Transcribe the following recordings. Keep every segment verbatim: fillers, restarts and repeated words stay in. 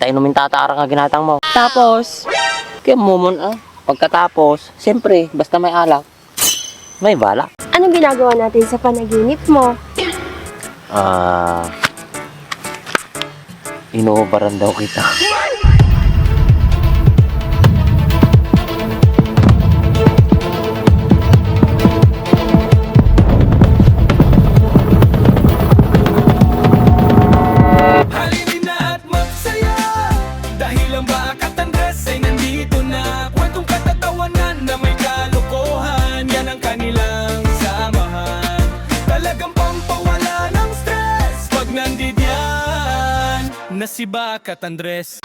Ta inumin tata arak nga ginatang mo. Tapos? Kaya mumon, ah. Pagkatapos, siyempre, basta may alak, may bala. Anong ginagawa natin sa panaginip mo? Ah, inuubaran daw kita. Halina at magsaya, dahil ang Bakat Andres ay nandito na. Kwentong katatawanan na may kalokohan, yan ang kanilang samahan. Talagang pampawala ng stress pag nandidiyan na si Bakat Andres.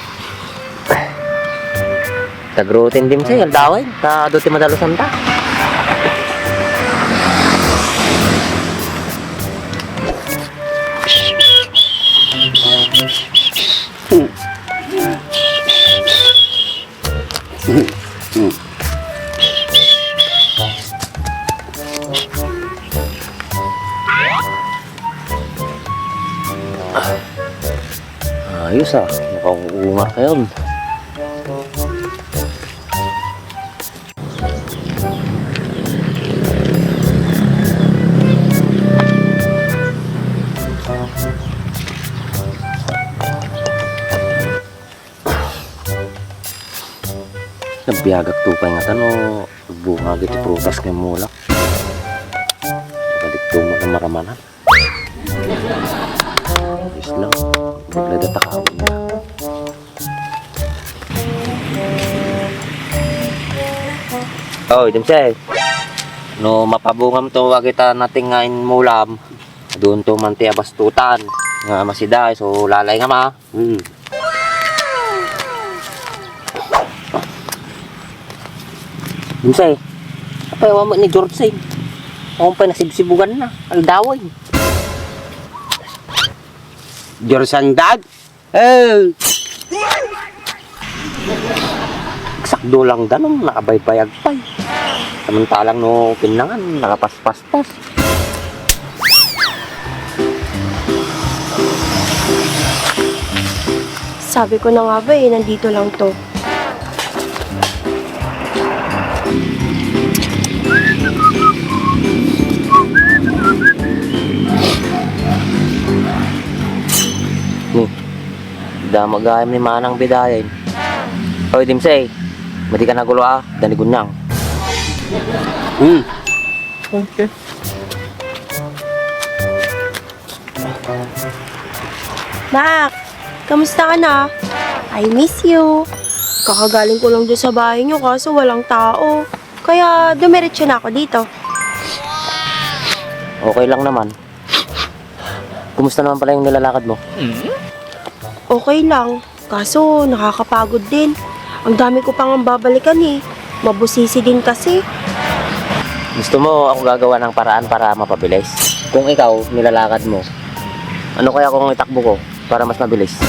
Tagrutin din siya, aldawen. Ta adu ti madalusan ta. Ayos ah, nakaungar kayon. Nagbiagak to pay ngatan no agbungag iti prutas nga mulak. Balik to mo na maramanan. Ayos lang. Naglada ta kaon na. Oy, Dimsay. No mapabungam to, agita nating nga inmulam. Doon to man ti abastutan. Nga masida, so lalay nga ma. Hmm. Dimsay. Apay, wa mo ni George, eh. Ako pa'y nasibsibugan na. Aldawan. George ang dad? Eh. Sakdo lang danum, nakabaybayag pay. Samantalang no pinnangan, nakapaspaspas. Sabi ko na nga ba eh, nandito lang to. Ni, damo gayam ni Manang Bidayan. Oy, Dimsay, madi ka nagulo ah, dani gunyang. Hmm. Okay. Nak, kamusta ka na? I miss you. Kakagaling ko lang dun sa bahay niyo kaso walang tao. Kaya dumiretso na ako dito. Okay lang naman. Kumusta naman pala yung nilalakad mo? Okay lang. Kaso nakakapagod din. Ang dami ko pang babalikan eh. Mabusisi din kasi. Gusto mo ako gagawa ng paraan para mapabilis? Kung ikaw, nilalakad mo, ano kaya kung itakbo ko para mas mabilis?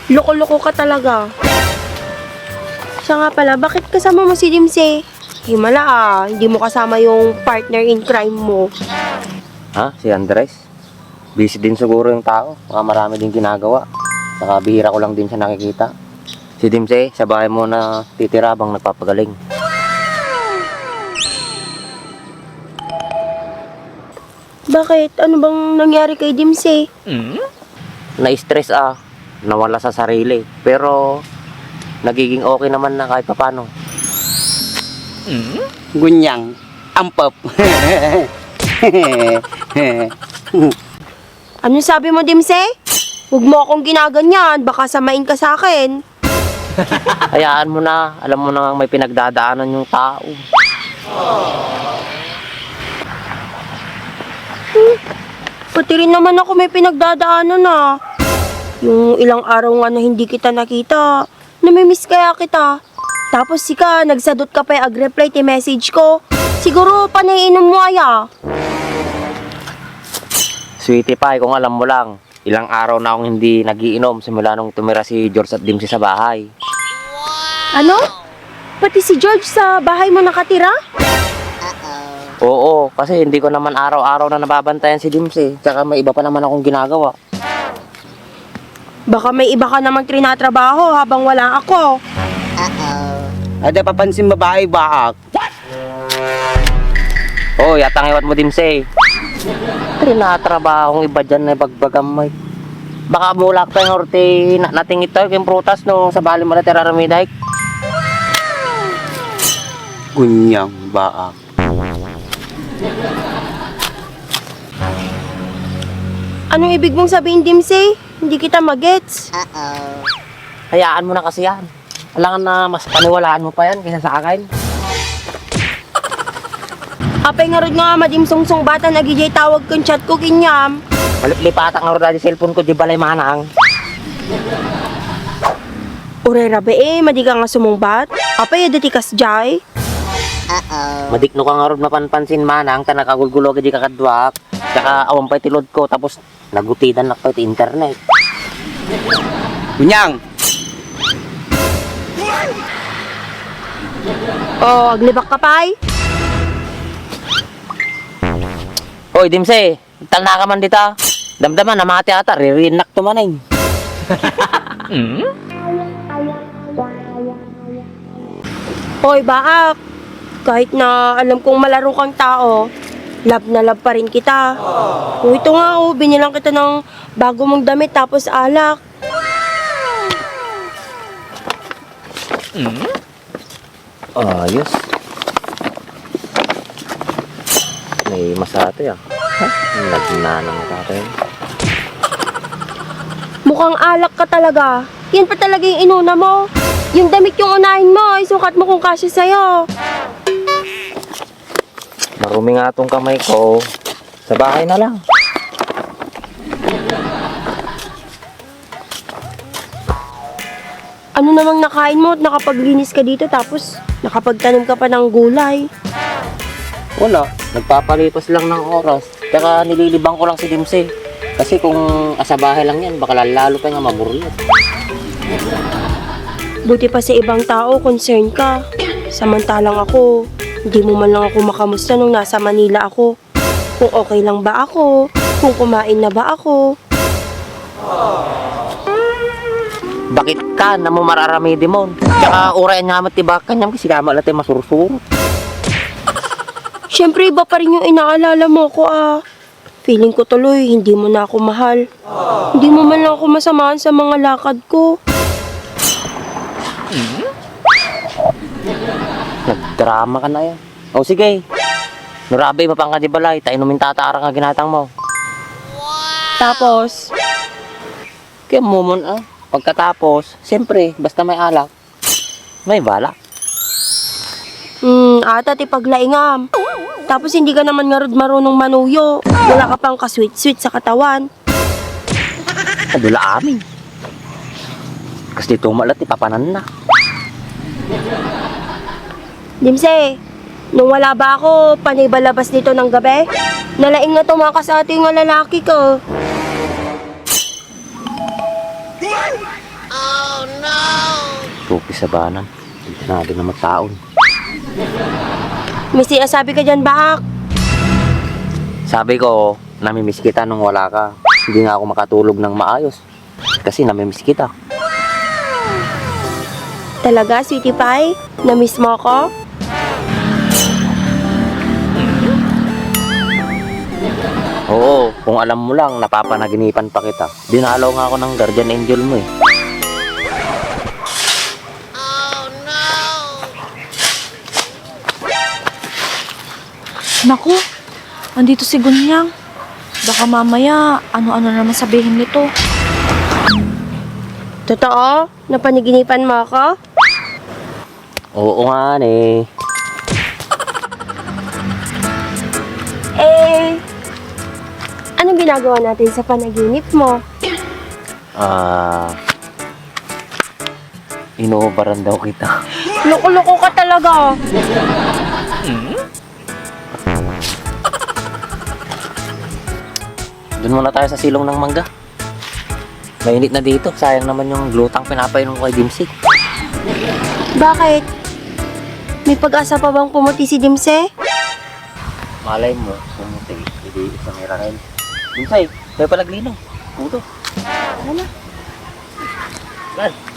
Loko-loko ka talaga. Siya nga pala, bakit kasama mo si Dimse? Himala ah, hindi mo kasama yung partner in crime mo. Ha? Si Andres? Busy din siguro yung tao. Baka marami din ginagawa. Saka bihira ko lang din siya nakikita. Si Dimse, sa bahay mo na titira habang nagpapagaling. Bakit? Ano bang nangyari kay Dimse? Na-stress ah. Nawala sa sarili. Pero nagiging okay naman na kahit papano. Gunyang, ampep. Ano sabi mo, Dimse? Huwag mo akong ginaganyan, baka samain ka sa akin. Hayaan mo na, alam mo na nga may pinagdadaanan yung tao. Hmm, pati rin naman ako may pinagdadaanan ah. Yung ilang araw nga na hindi kita nakita, namimiss kaya kita. Tapos sika, nagsadot ka pa yung ag-reply ti message ko. Siguro panay inom mo aya. Sweetie pie, kung alam mo lang, ilang araw na akong hindi nagiinom simula nung tumira si George at Dimsy sa bahay. Ano? Pati si George sa bahay mo nakatira? Oo, kasi hindi ko naman araw-araw na nababantayan si Dimsy. Tsaka may iba pa naman akong ginagawa. Baka may iba ka namang trinatrabaho habang wala ako. Ay, di papansin babae, baak. Oh, yata nga iwat mo, Dimsey. Trinatrabahong iba dyan na ibagbagam, Mike. Baka mulak pa yung orte na natingit tayo kayong prutas no sa bali mo na teraramiday. Kunyang baak. Anong ibig mong sabihin, Dimsey? Hindi kita magets. Hayaan mo na kasi yan. Alangan na mas paniwalaan mo pa yan kaysa sa akin. Apay ngarud nga madingsungsungbatna daydiay tawag ken chat ko, Kinyam. Maliplipata ngarud daydiay cellphone ko, di balay manang. Uray rabii, madi ka nga sumungbat? Apay, adda ti kasdiay? Madikno ka ngarud mapanpansin manang, ta nakagulgulo daydiay kakaduak. Tsaka awan pay ti load ko, tapos nagutidan nak pay ti internet. Kunyang! Oh, aglibak ka pay? Hoy, Dimsey, talna ka man dita. Damdama, namati ata, ririnak to manen. Hoy, baak. Kahit na alam kong malaro kang tao, love na love pa rin kita. O, ito nga, oh, binilang kita ng bago mong damit tapos alak. Ayos. May masate, ah. Nagnanang tatay. Mukhang alak ka talaga. Yan pa talaga yung inuna mo. Yung damit yung unahin mo, isukat mo kung kasya sa'yo. Marumi nga tong kamay ko. Sa bahay na lang. Ano namang nakain mo at nakapaglinis ka dito tapos nakapagtanim ka pa ng gulay? Wala. Nagpapalipas lang ng oras. Tsaka nililibang ko lang si Dimsey. Kasi kung asabahay lang yan, baka lalo pa nga maburyot. Buti pa sa ibang tao, concern ka. Samantalang ako, hindi mo man lang ako makamusta nung nasa Manila ako. Kung okay lang ba ako, kung kumain na ba ako. Bakit ka na mo mararamidi mo? Tsaka urayan nga met ti bakan niyam, kasi kama lang tayo masursuro. Siyempre, iba pa rin yung inaalala mo ko, ah. Feeling ko tuloy, hindi mo na ako mahal. Hindi mo man lang ako masamahan sa mga lakad ko. Nagdrama ka na yan. O sige, nurabi, mapangka di balay, ta inumin tatara nga ginatang mo. Tapos? Kaya mo man, ah. Pagkatapos, siyempre, basta may alak, may balak. Hmm, ata ti paglaingam. Tapos hindi ka naman ngarud marunong manuyo. Wala ka pang kasweet-sweet sa katawan. Adula amin. Kas dito malat ipapanan na. Dimse, nung wala ba ako, panay balabas dito ng gabi? Nalaing nga tumakas ate nga lalaki ko. Tupi sa banan. Tinado na mataon. May sinasabi ka dyan, Baak? Sabi ko, namimiss kita nung wala ka. Hindi nga ako makatulog ng maayos. Kasi namimiss kita. Talaga, Sweetie Pie? Namiss mo ako? Oo, kung alam mo lang, napapanaginipan pa kita. Dinalaw nga ako ng guardian angel mo eh. Naku, andito si Gunyang. Baka mamaya, ano-ano na naman sabihin nito. Totoo? Napanaginipan mo ako? Oo nga, ne. Eh, anong ginagawa natin sa panaginip mo? Ah, inuubaran daw kita. Loko-loko ka talaga. Doon muna tayo sa silong ng mangga. Mainit na dito. Sayang naman yung glutang pinapainom ko kay Dimsy. Bakit? May pag-asa pa bang pumuti si Dimse? Malay mo, pumuti. Hindi isang irangin. Dimsy, may palaglinaw. Puto. Ano na? Guys,